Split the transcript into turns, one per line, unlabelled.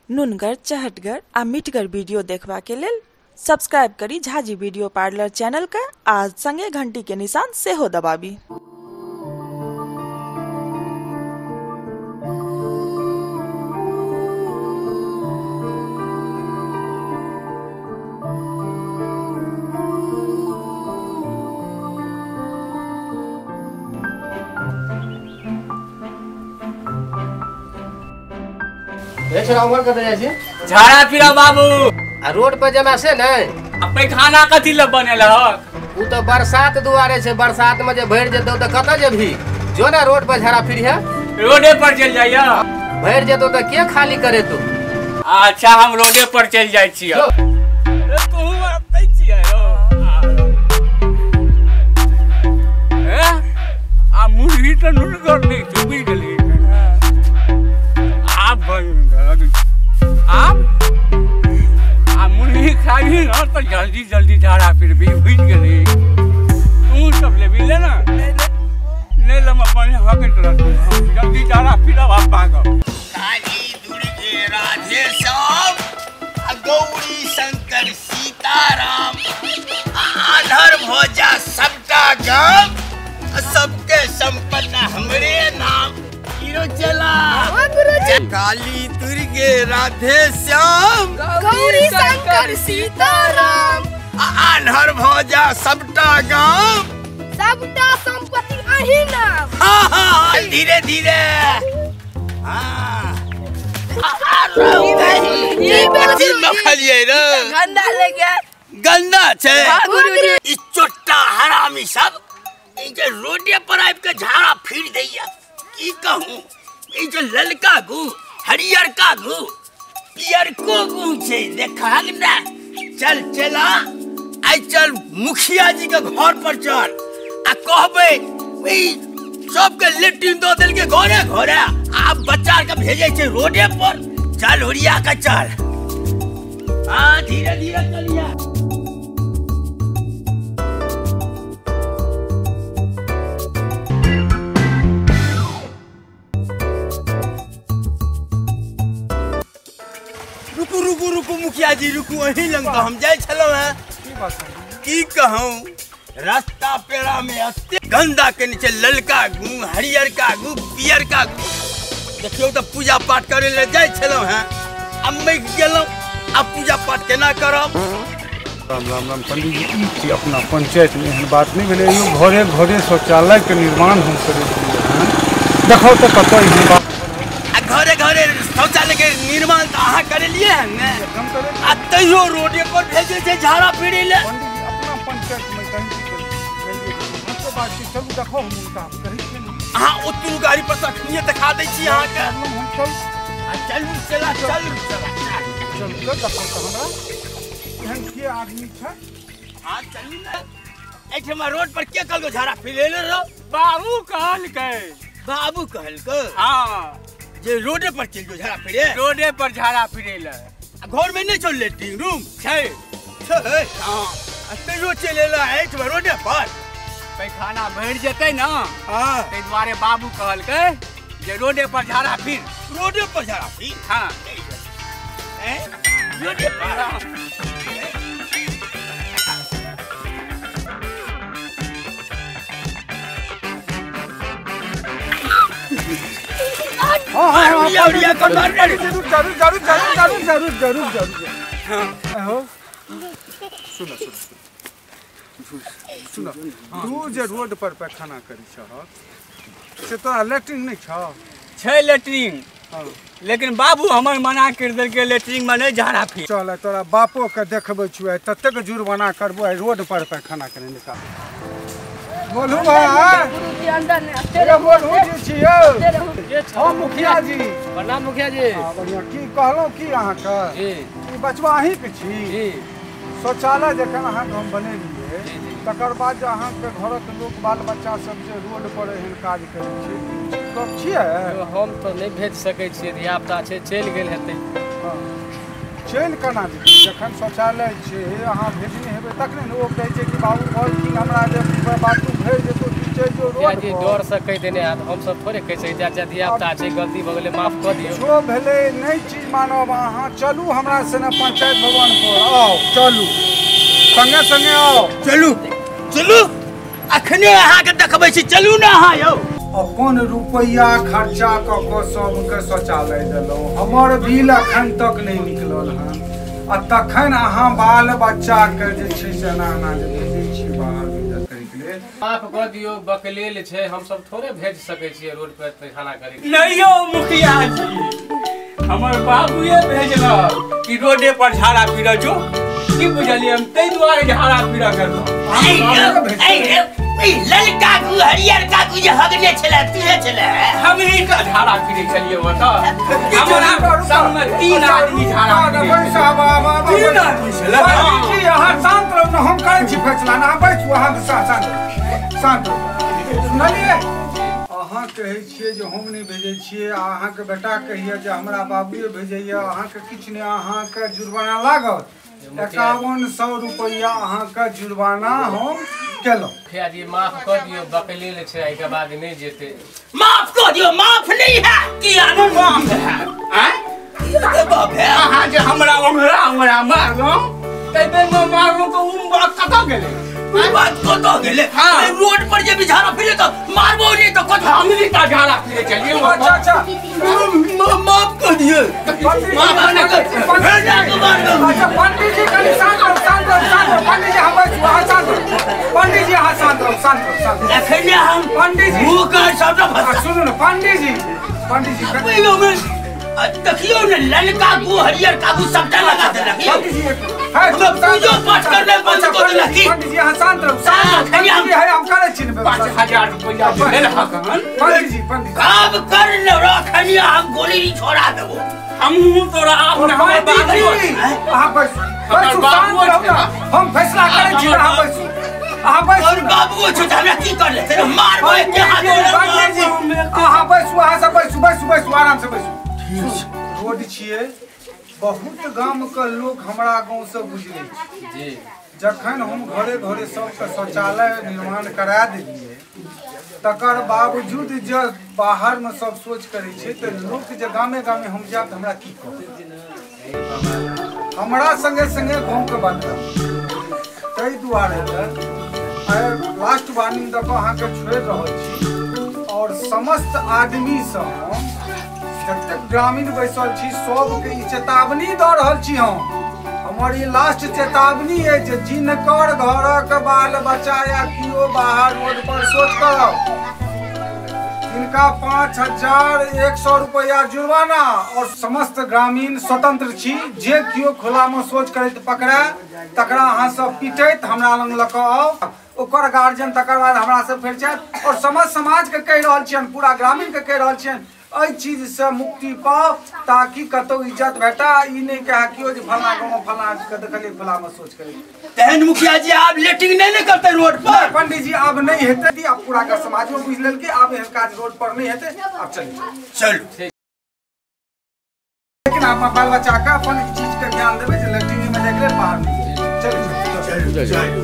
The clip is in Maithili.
नुनगर, चहटगर आ मिठगर वीडियो देखबा के लेल सब्सक्राइब करी झाजी वीडियो पार्लर चैनल के आ संगे घंटी के निशान सेहो दबाबी।
झाड़ा पीरा बाबू
आ रोड पर जमा से ने
आ पैखाना कथी ल बनेल हक?
उ तो बरसात दुआरे छै, बरसात में जे भरि जेतौ त कत जेबही? जो ना रोड पर झाड़ा फिर है,
रोडे पर चल जाइया।
भरि जेतौ त के खाली करे तू?
अच्छा हम रोडे पर चल जाइ छियै। तू अबै छियै आ मुर्गी त नुनगर नहि छै, बुझि गेली? आब आब आ मुर्गी खाबी न त जल्दी जल्दी झाड़ा फिरबी, बुझि गेली? तू सब लेबी ले ना? नहीं लम अपन हकैत रहतौ, जल्दी झाड़ा फिरब आ भागब।
काली दुर्गे राधे श्याम आ गौरी शंकर सीताराम आन्हर भोजा सबटा गाम सबके संपत्ति हमरे नाम। चला काली दुर्गे राधे श्याम
गौरी शंकर सीताराम
आन्हर भोजा सबटा गाम
सबटा संपत्ति अही नाम।
हाँ हाँ धीरे धीरे। हाँ
गंदा लगे,
गंदा छै ई चोट्टा हरामी सब ई जे रोडे पर आबि के झाड़ा फिर दैया। की कहूँ, ई जे ललका गु हरियरका गु पियरको गु छै, देखहक ने। चल चला आइ चल मुखिया जी के घर पर चल आ कहबै ई सबके लेट्रिन दऽ देलकै घरे घरे, आब बच्चा के भेजै छै रोडे पर। चल ओरिया के चल, हाँ धीरे धीरे चलिया। रुकू रुकू रुकू मुखिया जी रुकू, अहीं लग तो हम जाइ छलहुँ हैं। की कहूँ, रास्ता पेड़ा में एते गंदा के नीचे ललका गू हरियरका गू पियरका गू। देखियौ तऽ पूजा पाठ करे ले जाइ छलहुँ हैं, आब मकि गेलहुँ, आब पूजा पाठ केना करब?
राम राम राम। पंडित जी ई अपना पंचायत में एहन बात नहीं भेलै, यो घरे घरे शौचालय के निर्माण हम करेलियै हन। देखो तऽ कतऽ एहन बात।
घरे घरे शौचालय के निर्माण तो अहाँ करेलिए हन ने, आ तैयो रोडे पर भेजै छै झाड़ा फिरै ले।
पंडित जी अपना पंचायत में कहीं हमको बात छै, चलू देखो हम हुनका कहै छियै।
अहाँ ओतू गाड़ी पर तखनिये देखा दै छी अहाँके।
हम चल
आ चलू चला चलू चला
चलू तऽ देखो तऽ हमरा एहन के आदमी छै।
हाँ चलू ने, एहिठमा रोड पर के कहलकै झाड़ा फिरै ले रहो?
बाबू कहलकै।
बाबू कहलकै?
हाँ
जे रोडे पर चलि जो झाड़ा फिरे,
रोडे पर झाड़ा फिरे ले।
घर में नहीं चल लेट्रिन रूम
छै
छै? हाँ तैयो चलि एला एहिठमा रोडे पर।
पैखाना भरि जेतै ने,
हाँ
ताहि दुआरे बाबू कहलकै जे रोडे पर झाड़ा फिर।
रोडे पर झाड़ा फिर?
हाँ
रोडे पर।
हाँ हाँ जरूर जरूर जरूर जरूर जरूर जरूर जरूर। हाँ सुनो सुनो सुनो, तू जे रोड पर पैखाना करी छह से तोरा लेट्रिन नहीं छह?
छै लेट्रिन, लेकिन बाबू हमर मना कर देलकै लेट्रिन में नहीं झाड़ा फिर।
चल तोरा बापो के देखबै छुआ ततेक जुर्माना करबो रोड पर पैखाना करे निकाल। बोलू भाई बोलू जी छियौ? हाँ मुखिया जी।
प्रणाम मुखिया जी।
बढ़िया। की कहलहुँ की अहाँके ई बचवा अहीँके छी? शौचालय जखन अहाँके हम बनेलियै तकर बाद जे अहाँके घरक लोक बाल बच्चा सब जे रोड पर एहन काज करै छै गप छियै?
हम तऽ नहि भेज सकै छियै, धियापुता छै, चलि गेल हेतै।
हँ चलि केना जेतै? जखन शौचालय छै अहाँ भेजने हेबै तखने ने। ओ कहै छै कि बाबू कहलखिन हमरा जे बाथरूम भरि जेतौ चलि जो रोड
जी डर से कहि देने हैत, हम सब थोड़े कहि सकै छी। धिया-पुता छै, गलती भऽ गेलै, माफ कऽ दियौ।
जो भेलै नहि चीज मानब अहाँ, चलू हमरा सने पंचायत भवन पर आउ, चलू संगे संगे आउ,
चलू चलू अखने अहाँके देखबै छी, चलू ने अहाँ यौ।
अपन रुपैआ खर्चा कऽ कऽ सबके शौचालय देलहुँ, हमर बिल अखन तक नहि निकलल हन, आ तखन अहाँ बाल बच्चाके जे छै से एना एना जे भेजै छी बाहर भीतर करैके लेल।
माफ कऽ दियौ, बकलेल छै, हमसब थोड़े भेज सकै छियै रोड पर पैखाना करै।
नहि यौ मुखिया जी, हमर बाबुए भेजलक कि रोडे पर झाड़ा फिरऽ जो, की बुझलियै, हम ताहि दुआरे झाड़ा फिरऽ गेलहुँ।
ललका गु हरियर काकू जे हगने छलै तुहे छलै,
हमही का झाड़ा फिरै छलियै ओतऽ, हमरा संगमे 3 आदमी झाड़ा फिरै। 3 आदमी छलै।
अहाँ शान्त रहू ने, हम करै छी फैसला, अहाँ बैसू, अहाँ शान्त शान्त रहू। सुनलियै, अहाँ कहै छियै जे हम नहि भेजै छियै, आ अहाँके बेटा कहैया जे हमरा बाबुए भेजैया, अहाँके किछु नहि, अहाँके जुर्माना लागत 5100 रुपैआ अहाँके जुर्माना हम केलहुँ।
मुखिया जी माफ कऽ दियौ, बकलेल छै, एहिके बाद नहि जेतै।
माफ कऽ दियौ, माफ नहि है।
किया नहि माफ है? आँय अहाँ जे हमरा ओंघरा ओंघरा मारलहुँ, ताहि बेरमे मारलहुँ तऽ ओ बात कतऽ गेलै?
बात कतऽ गेलै? रोड पर जे भी झाड़ा फिरे तऽ मारबो नहि तऽ कतऽ?
हमही तऽ झाड़ा फिरे छलियै।
अच्छा अच्छा,
माफ कऽ दियौ।
अच्छा पंडित जी कनि शान्त रहू, शान्त रहू, शान्त रहू पंडित जी, अहाँ बैसू, अहाँ शान्त रहू पंडित जी, अहाँ शान्त रहू, शान्त रहू, शान्त रहू।
अखने हम
पंडित जी
मुँह के सबटा फंसा।
सुनू ने पंडित जी, पंडित जी
देखियौ ने, ललका गु हरियर कागू सबटा लगा देलक।
पंडित जी
पूजो पाठ करने बंद कऽ देलक।
पंडित जी अहाँ शान्त रहू, शान्त रहू, हम करै छी ने
5000 रुपैआ भेल हकन।
पंडित जी, पंडित जी
काम कर ने रखनिया, हम गोली नहीं छोड़ा देबो।
हमहूँ तोरा हमर बाबू,
अहाँ बैसू, बैसू, शान्त रहू ने, हम फैसला करै छी, अहाँ बैसू, अहाँ बैसू।
और बाबू छौ तऽ हमरा की कर लेतै? मारबो एके हाथ।
पंडित जी अहाँ बैसू, अहाँ सब बैसू, बैसू, बैसू, आराम से बैसू। रोड छियै, बहुत गामके लोक हमरा गाँवसँ गुजरै छै
जी।
जखन हम घरे घरे सबके शौचालय निर्माण करा देलियै, तकर बावजूद जे बाहरमे सब सोच करै छै तऽ लोक जे गामे गामे हम जायब तऽ हमरा की कहत? हमरा संगे संगे गाँवके बदलाव, ताहि दुआरे लास्ट वार्निंग दऽ कऽ अहाँके छोड़ि रहल छी। और समस्त आदमीसँ हम जतेक ग्रामीण बैसल छी सबके ई चेतावनी दऽ रहल छी हम, हमर ई लास्ट चेतावनी अछि जे जिनकर घरक बाल बच्चा या केओ बाहर रोड पर सोच करब, तिनका 5100 रुपैआ जुर्माना। और समस्त ग्रामीण स्वतंत्र छी, जे केओ खुलामे सोच करैत पकड़ाय तकरा अहाँ सब पीटैत हमरा लग लऽ कऽ आउ, ओकर गार्जियन तकर बाद हमरा सब फेर जायत। और समस्त समाजके कहि रहल छियनि, पूरा ग्रामीणके कहि रहल छियनि, एहि चीजसँ मुक्ति पाउ ताकि कतौ इज्जत भेटा। ई नहि कहे केओ जे फलना गाँवमे फलना के देखलियै खुलामे सोच करै।
तेहन मुखिया जी आब लेटिंग नहि ने करतै रोड पर?
पंडित जी आब नहि हेतै, आब पूरा के समाजो बुझि लेलकै, आब एहन काज रोड पर नहि हेतै, आब चलू
चलू।
लेकिन आप बाल बच्चा के अपन चीज के ज्ञान देबै जे लेटिंग में जाइके लेल बाहर नहि। चलू चलू चलू।